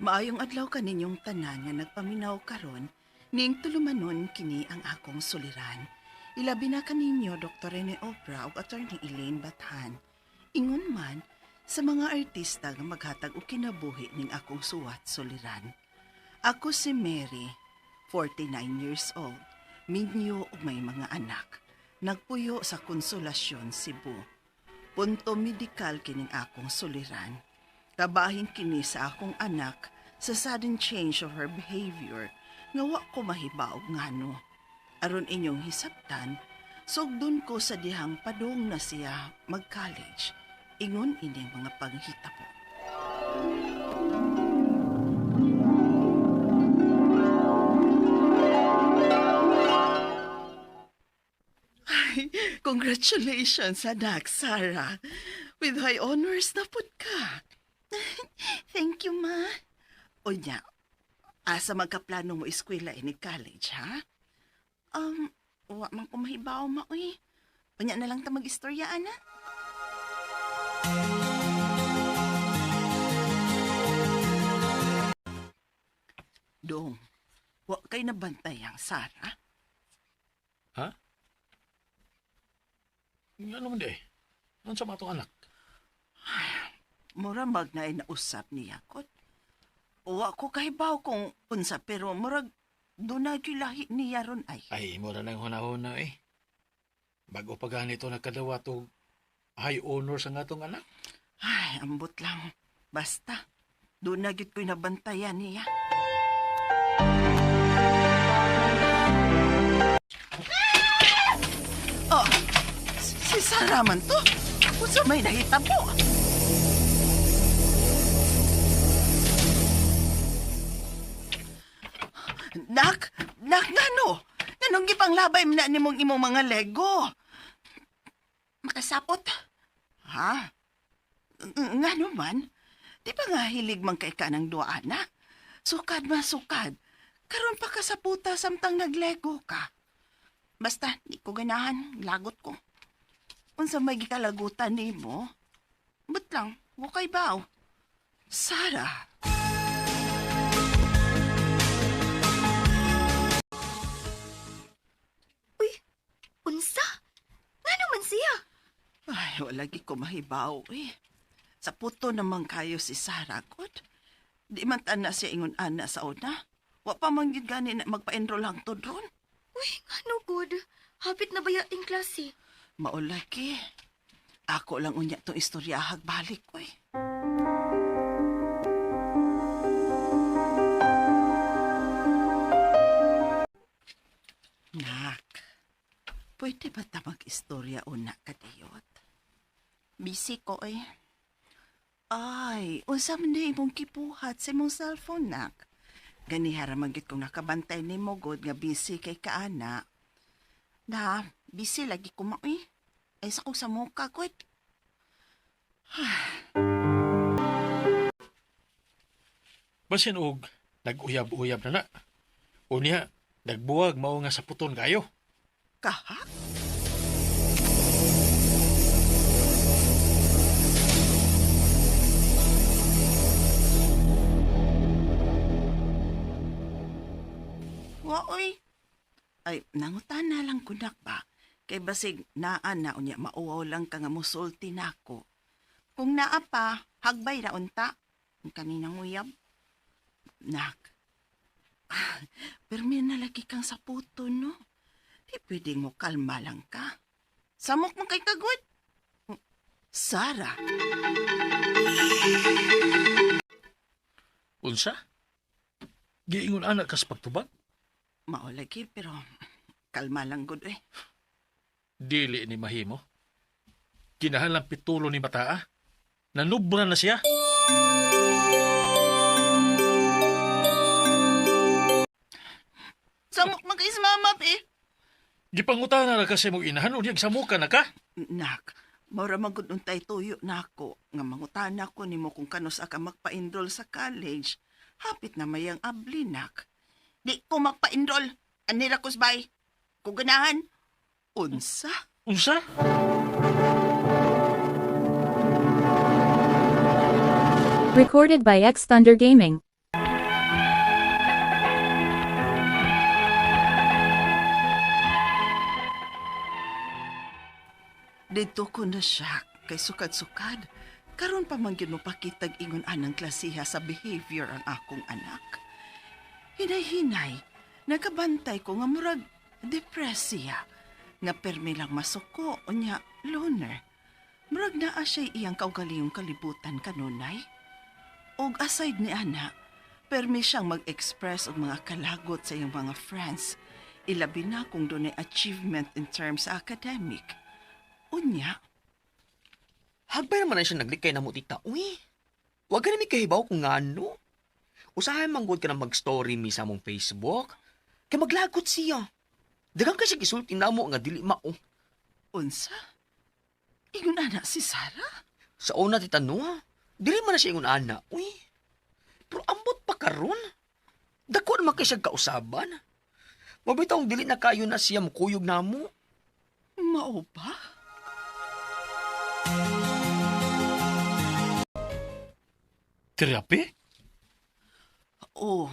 Maayong adlaw kaninyong tanan nga nagpaminaw karon ning tulumanon kini ang akong suliran. Ilabi na kaninyo Dr. Rene Obra ug Attorney Elaine Bathan. Ingon man sa mga artista nga maghatag og kinabuhi ning akong suwat suliran. Ako si Mary, 49 years old, minyo ug may mga anak. Nagpuyo sa Konsolasyon, Cebu. Punto medikal kining akong suliran. Kabahin kini sa akong anak sa sudden change of her behavior nga wa ko mahibaog ngano. Aron inyong hisabtan, sugdon ko sa dihang padung na siya mag-college. Ingon ining mga panghitabo. Ay, congratulations, anak, Sarah. With high honors na pud ka. Thank you, ma. Unya, asa magkaplano mo eskwela ini college, ha? Wa man ko mahibaw, ma, uy. Unya na lang ta mag-istorya, ana. Dong, wa kay nabantay ang Sarah. Ha? Ano man di eh? Ano sa mga atong anak? Mura mag na nausap niya kot. Wa ko kahibaw kung unsa pero murag dunay gyud lahi niya ron ay. Ay, mura nang hunahuna eh. Bago pa ganito nagkadawa to high honor sa nga atong anak. Ay, ambot lang. Basta, doon na gyud ko'y nabantayan niya. Oh, si Sarah man to. Unsa may nahitabo? Nak, nak, ngano? Nganong gipanglabay man na nimong imong mga Lego? Makasapot. Ha? Ngano man? Di ba nga hilig man kay ka ng duwa na? Sukad man sukad. Karon pa ka sa puta samtang naglego ka. Basta, di ko ganahan. Lagot ko. Unsa may gikalagutan nimo? But lang, wa kay baw. Sarah. Uy, unsa? Ngano man siya? Ay, wala gi ko mahibaw eh. Sa puto naman kayo si Sarah, god. Di man ta na siya ingon ana sa una. Wa pa man gyud gani na magpa-enroll hangtod ron. Uy, ngano gud? Hapit na baya ting klase. Maulagi. Ako lang unya tong istoryahag balik, oy. Nak, pwede ba ta mag-istorya una kadiyot? Busy ko eh. Ay, unsa man di imong kipuhat sa imong cellphone, nak? Ganihara man gyud kong nakabantay nimo god nga busy kay kaana. Na, busy lagi ko maoy. Ay sa kong samuka, god. Basin og nag-uyab-uyab na na. Unya, nagbuwag mao nga sa puton kayo. Kaha? Waoy. Ay, nangutana lang kunak ba? Kay basig naa na unya mauwaw lang ka nga musulti nako. Kung naa pa, hagbay ra unta. Ang kaninang uyab. Nak. Pero may nalagi kang sa puto, no? Di pwedeng mo kalma lang ka. Samok mo kay kagod. Sarah, Unsa? Giingon anak kas pagtubag? maulagi pero kalma lang gud eh. Dili ni mahimo. Kinahanglan pitulo ni bataa. Nanubra na siya. Samok man kay si mama, eh. Gipangutana ra kasi mong inahan unya samuka na ka. Nak, maura magud untay tuyo nako nga mangutana ko nimo kung kanus ka magpa-enroll sa college. Hapit na mayang abli, nak. Di ko magpa-enroll. Anira kusbay. Kung ganahan. Unsa? Unsa? Recorded by X Thunder Gaming. Didto ko na siya kay sukad-sukad. Karon pa man gyud mopakitag ingon anang klasiha sa behavior ang akong anak. Hinay-hinay, nakabantay ko nga murag depressed siya. Nga permi lang masuko, unya loner. Murag naa siya iyang kaugalingong kalibutan kanunay. Og aside ni ana, permi siyang mag-express og mga kalagot sa iyang mga friends. Ilabi na kung dunay achievement in terms sa academic. Unya, Hagbay naman na siya naglikay na mo, tita. Uy, wag ka na may kahibaw kung ngano. Usahay manggod ka na mag-story mi sa mong Facebook. Kay maglagot siya. Dagang kasi gisulti na mo nga dili mao. Unsa? Ingon ana si Sarah? Sa una, tita, no? Dili man na siya ingon ana. Uy, pero ambot pa karon. Dako naman kay siya kausaban. Mabitong dili na kayo na siya mukuyog namo. Mao ba? Therapy? Oo.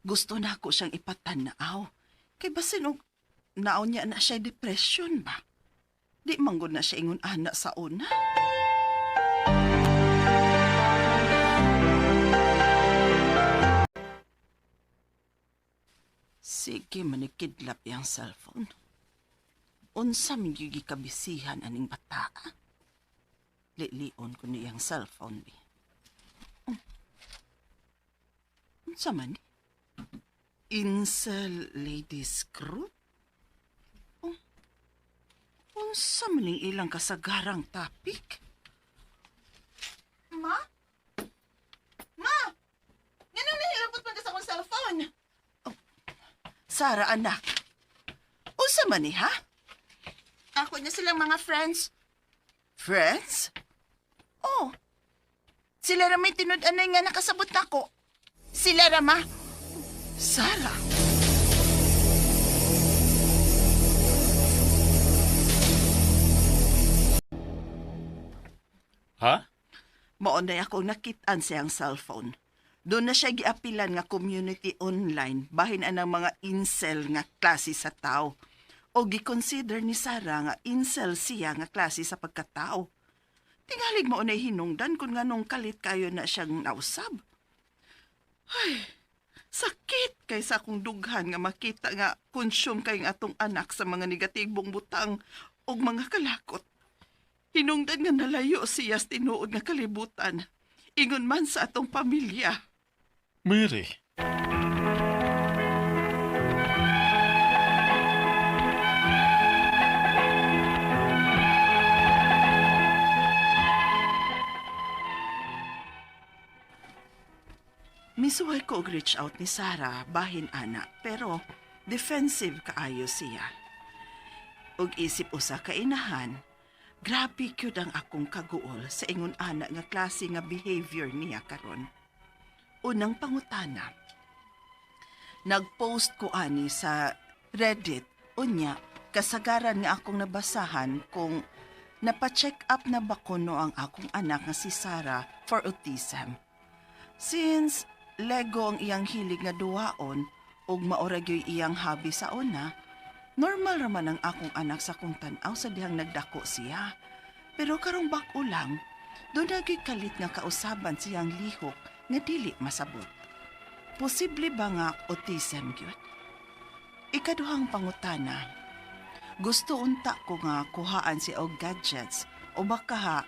Gusto na ako siyang ipatanaw. Kay basin og nao niya na siya depression ba? Di manggod na siya ingon ana sa una. Sige, manikidlap yang cellphone. Unsa man gyud gikabisihan aning bataa? Lilion ko niyang cellphone bi. Unsa man ni? Incel Ladies Group? Oh, unsa man ning ilang kasagarang topic? Ma? Ma! Nganong nahilabot man ka sa akong cellphone? Oh, Sara, anak. Unsa man ni, ha? Ako na silang mga friends. Friends? Oh. Sila ra may tinud-anay nga nakasabot nako. Sila ra, ma. Sara. Ha? Mao na akong nakit-an siyang cellphone. Doon na siya giapilan nga community online bahin anang mga incel nga klase sa tao. O giconsider ni Sara nga incel siya nga klase sa pagkatao. Tingalig mao na hinungdan kung nganong kalit kayo na siyang nausab. Ay, sakit kay sa akong dughan nga makita nga consume kay atong anak sa mga negatibong butang ug mga kalakot. Hinungdan nga nalayo siya sa tinuod nga kalibutan. Ingon man sa atong pamilya. Mary. Misuway ko og reach out ni Sarah bahin ana, pero defensive kaayo siya. Ug isip usa ka inahan, grabe gyud ang akong kaguol sa ingon ana nga klase nga behavior niya karon. Unang pangutana. Nag-post ko ani sa Reddit unya kasagaran nga akong nabasahan kung napa-check up na ba kuno ang akong anak nga si Sarah for autism. Since Lego ang iyang hilig nga duwaon ug maora gyoy iyang hobby sa una, normal ra man ang akong anak sa kong tan-aw sa dihang nagdako siya. Pero karong bag-o lang, doon na gyoy kalit nga kausaban siyang lihok nga dili masabot. Posible ba nga autism gyud? Ikaduhang pangutana, gusto unta ko nga kuhaan siya og gadgets o baka ha,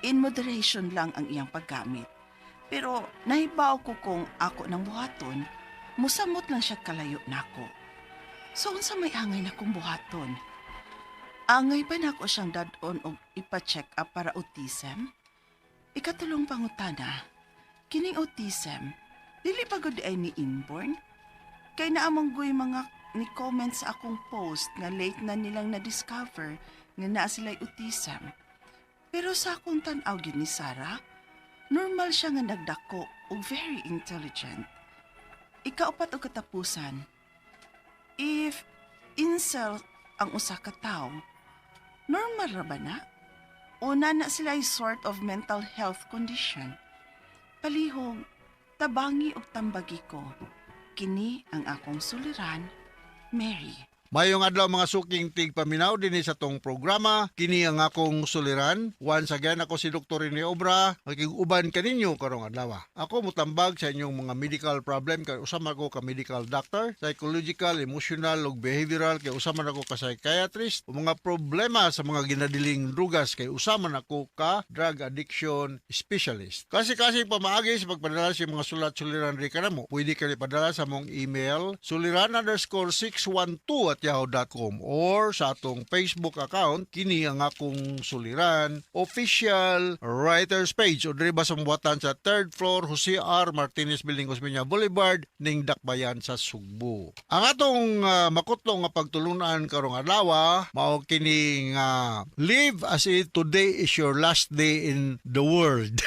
in moderation lang ang iyang paggamit. Pero nahibaw ko kung ako nang buhaton, musamot lang siya kalayo nako. So unsa may angay na kong buhaton? Angay ba nako siyang dad-on og ipa-check up para autism? Ikatulong pangutana, kining autism, dili pa gud ay ni inborn? Kay naamang guy mga ni comment sa akong post nga late na nilang na-discover nga naa sila'y autism. Pero sa akong tan-aw gyud ni Sarah, normal siya nga nagdako ug very intelligent. Ikaupat og katapusan, if incel ang usa ka tawo, normal ra ba na? O na na sila ay sort of mental health condition? Palihog, tabangi og tambagi ko. Kini ang akong suliran, Mary. Mayong adlaw, mga suking tigpaminaw dinhi sa tong programa, kini ang akong suliran. Once again, ako si Dr. Rene Obra, makig-uban kaninyo karong adlaw. Ako mutambag sa inyong mga medical problem kay usa man ko ka medical doctor, psychological, emotional ug behavioral kay usa man ako ka psychiatrist, o mga problema sa mga ginadiling drugas kay usa man ako ka drug addiction specialist. Kasi pamaagi sa pagpadala sa mga sulat suliran ri kanamo. Pwede ka ipadala sa mong email suliran_612@yahoo.com or sa atong Facebook account, kini ang akong suliran official writers page, o diri ba sa buhatan sa third floor, Jose R. Martinez Building, Osmeña Boulevard, ning Dakbayan sa Sugbo. Ang atong makutlo nga pagtulunan karong adlaw mao kini nga live as if today is your last day in the world.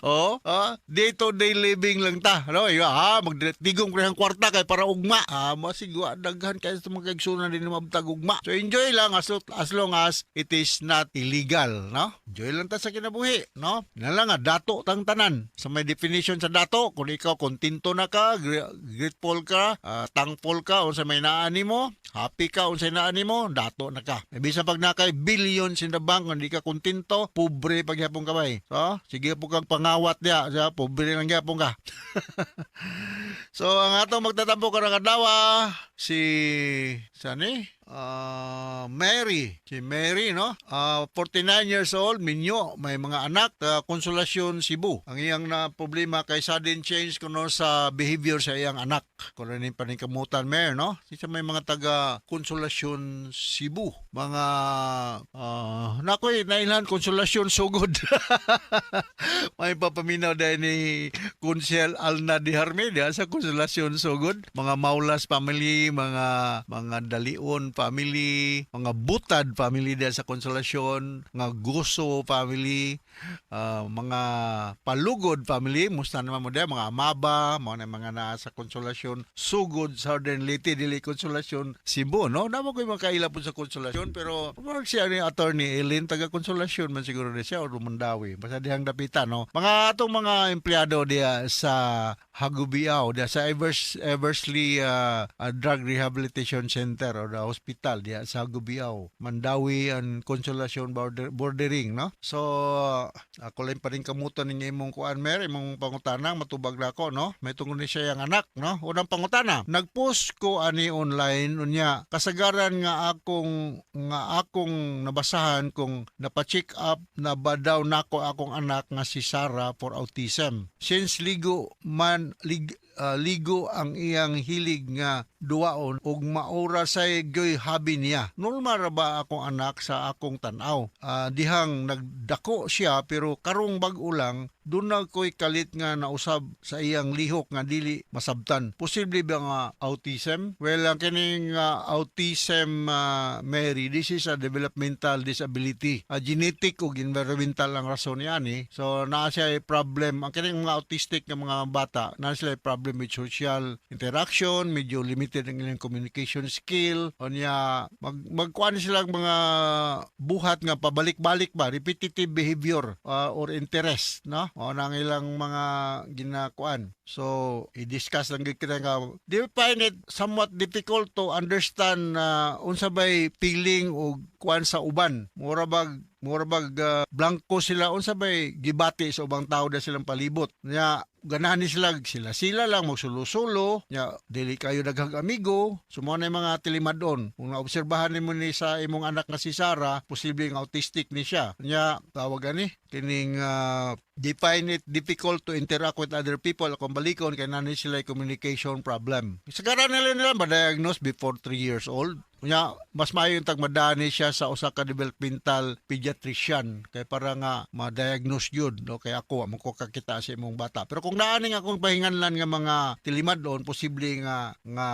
Oh, day to day living lang ta, no? Iyo ha, magtigom ko ang kwarta kay para ugma. Ah, masigwa daghan kay sa mga kaigsunan din mabtag ugma. So enjoy lang as long as it is not illegal, no? Enjoy lang ta sa kinabuhi, no? Na lang nga dato tang tanan. Sa may definition sa dato, kung ikaw kontento na ka, grateful ka, thankful ka unsa may naa nimo, happy ka unsay naa nimo, dato na ka. E bisan pag naa kay billions in the bank, hindi ka kontento, pobre pagyapon ka bay. So, sige po kang pangawat diya, so, pobre lang gyapon ka. So, ang atong magtatampo karong adlaw si sani? Mary. Si Mary, no? 49 years old, minyo, may mga anak, Consolacion, Cebu. Ang iyang na problema kay sudden change kuno sa behavior sa iyang anak. Kuno ni paningkamutan, Mary, no? Sa may mga taga Consolacion, Cebu. Mga nakoy nailhan Consolacion Sugod. May papaminaw dahil ni Kunsel Alna di Harmedia sa Consolacion Sugod. Mga Maulas family, mga Dalion family, mga Butad family diya sa Consolacion, mga Goso family, mga Palugod family, musta naman mo diya, mga Amaba, mga na mga naa sa Consolacion Sugod, Southern Leyte, dili Consolacion Cebu, no? Namo ko yung mga kaila po sa Consolacion, pero parang siya ni Attorney Eileen, taga Consolacion man siguro ni siya or Mandaue. Basta dihang dapita, no? Mga atong mga empleyado diya sa Hagubiao, diya sa Eversley Drug Rehabilitation Center or the hospital diya sa Hagubiao, Mandaue and Consolacion border, bordering, no? So, ako lang pa rin kamutan ninyo imong kuan mer, imong pangutana, matubag na ako, no? May tungod ni siya yung anak, no? Unang pangutana, nagpost ko ani online unya, kasagaran nga akong nabasahan kung napa-check up na ba daw nako akong anak nga si Sarah for autism. Since ligo man ligo ang iyang hilig nga duwaon ug maura say gyoy hobby niya. Normal ra ba akong anak sa akong tan-aw? Dihang nagdako siya pero karong bag-o lang duna ko'y kalit nga nausab sa iyang lihok nga dili masabtan. Posible ba nga autism? Well, ang kining autism, Mary, this is a developmental disability. Genetic ug environmental ang rason niya ni. So naa siya ay problem. Ang kining mga autistic nga mga bata, naa sila ay problem with social interaction, medyo limited ang ilang communication skill. Unya magkuan sila mga buhat nga pabalik-balik ba, repetitive behavior or interest, no? Mao na ang ilang mga ginakuan. So, i-discuss lang gid kita nga do you find it somewhat difficult to understand unsa bay feeling o kuan sa uban? Mura bag blanko sila unsa bay gibati sa ubang tao da silang palibot. Nya ganahan ni sila sila sila lang magsulo-sulo, nya dili kayo daghang amigo. So mo na yung mga tilimadon. Kung naobserbahan nimo ni sa imong anak nga si Sarah, posibleng autistic ni siya. Nya tawag ani kining define it difficult to interact with other people kung balikon kay naa ni sila communication problem. Sagara nila nila ma-diagnose before 3 years old. Nya mas maayo yung tagmadani siya sa usa ka developmental pediatrician kay para nga ma-diagnose yun, no? Kay ako amo ko kakita sa imong bata, pero kung naa ning akong pahinganlan nga mga tilimadon, posible nga nga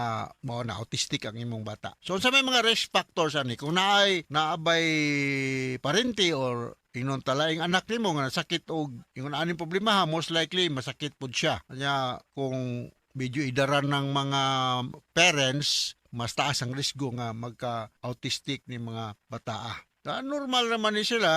mao na autistic ang imong bata. So unsa may mga risk factors ani kung naay naabay parente or ingon talaing anak nimo nga nasakit og ingon aning problema ha, most likely masakit pud siya. Kanya kung medyo idaran ng mga parents, mas taas ang risgo nga magka-autistic ni mga bataa. Normal naman ni sila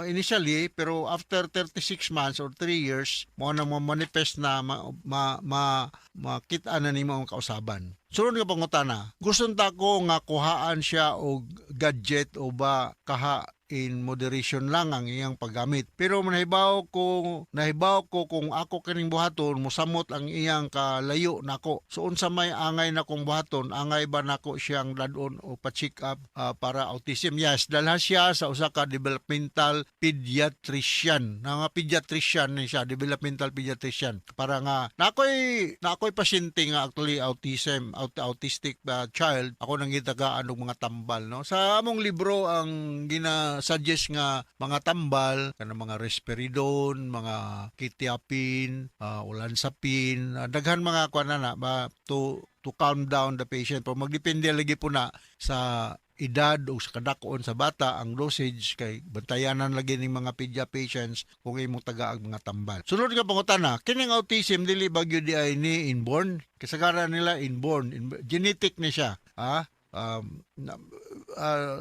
initially, pero after 36 months or 3 years mo na mo manifest na ma, ma, ma makita na nimo ang kausaban. Sunod nga pangutana, gusto ta ko nga kuhaan siya og gadget o ba kaha in moderation lang ang iyang paggamit? Pero nahibaw ko kung ako kining buhaton, mosamot ang iyang kalayo nako. So unsa may angay na kong buhaton? Angay ba nako siyang dadon o pa-check up para autism? Yes, dalha siya sa usa ka developmental pediatrician. Na nga pediatrician ni siya, developmental pediatrician. Para nga nakoy pasyente nga actually autism, autistic child, ako nang gitagaan og mga tambal, no. Sa among libro, ang gina-suggest nga mga tambal kanang mga risperidone, mga quetiapine, olanzapine, daghan mga kuan na ba to calm down the patient. Pero magdepende lagi po na sa edad o sa kadakoon sa bata ang dosage, kay bantayanan lagi ning mga pedia patients kung imong tagaag mga tambal. Sunod nga pangutana, kining autism dili ba gyud ay ni inborn? Kasagaran nila inborn, genetic ni siya.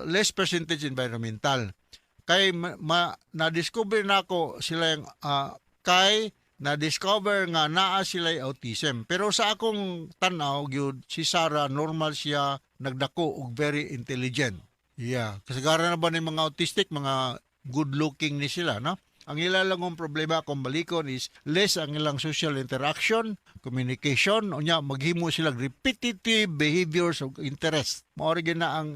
Less percentage environmental. Kay na-discover nako sila yung kay na-discover nga naa sila autism. Pero sa akong tanaw gyud, si Sarah normal siya nagdako og very intelligent. Yeah, kasagaran na ba ni mga autistic, mga good looking ni sila, no? Ang ila lang ang problema kung balikon is less ang ilang social interaction, communication, unya maghimo sila repetitive behaviors of interest. Mao ra gyud na ang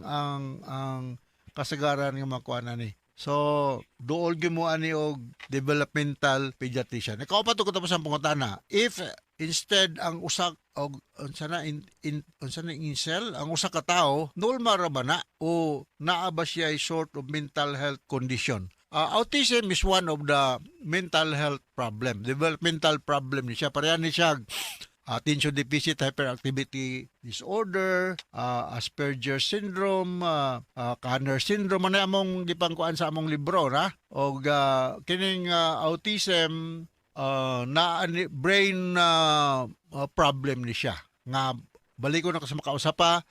kasagaran nga makuha na ni. So, duol gyud mo ani og developmental pediatrician. Ikaw pa to ko tapos ang pangutana. If instead ang usa og unsa na in unsa na incel ang usa ka tawo, normal ra ba na o naa ba siya sort of mental health condition? Autism is one of the mental health problem, developmental problem ni siya. Pareha ni siya attention deficit hyperactivity disorder, Asperger syndrome, Kanner syndrome, ano among gipangkuan sa among libro na. Og kining autism na brain problem ni siya nga balik ko na sa makausap pa,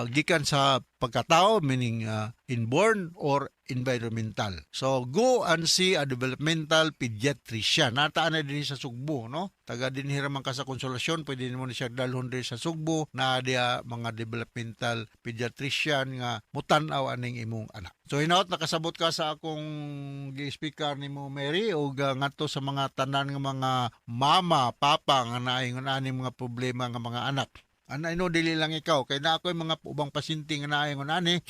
gikan sa pagkatao, meaning inborn or environmental. So go and see a developmental pediatrician. Nataan na din sa Sugbo, no? Taga din man ka sa Konsolasyon, pwede mo ni siya dalhon din sa Sugbo na diya mga developmental pediatrician nga mutan-aw aning imong anak. So hinaot nakasabot ka sa akong gi-speaker nimo, Mary, ug ngadto sa mga tanan nga mga mama, papa nga naingon ani mga problema nga mga anak. Ana ino, dili lang ikaw, kay naa ko'y mga ubang pasyente nga naingon ani.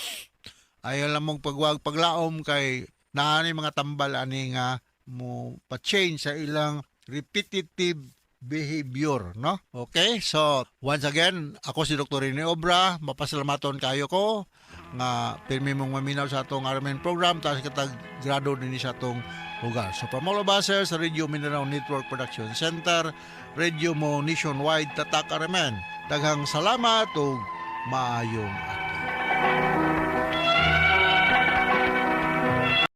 Ayaw lang mong pagwag paglaom kay naa ni mga tambal ani nga mo pa-change sa ilang repetitive behavior, no? Okay, so once again, ako si Dr. Rene Obra, mapasalamaton kayo ko nga pirmi mong maminaw sa atong RMN program taas katag grado dinhi sa atong lugar. So from all of us here sa Radio Mindanao Network Production Center, Radio Mo Nationwide, Tatak RMN. Daghang salamat ug maayong adlaw.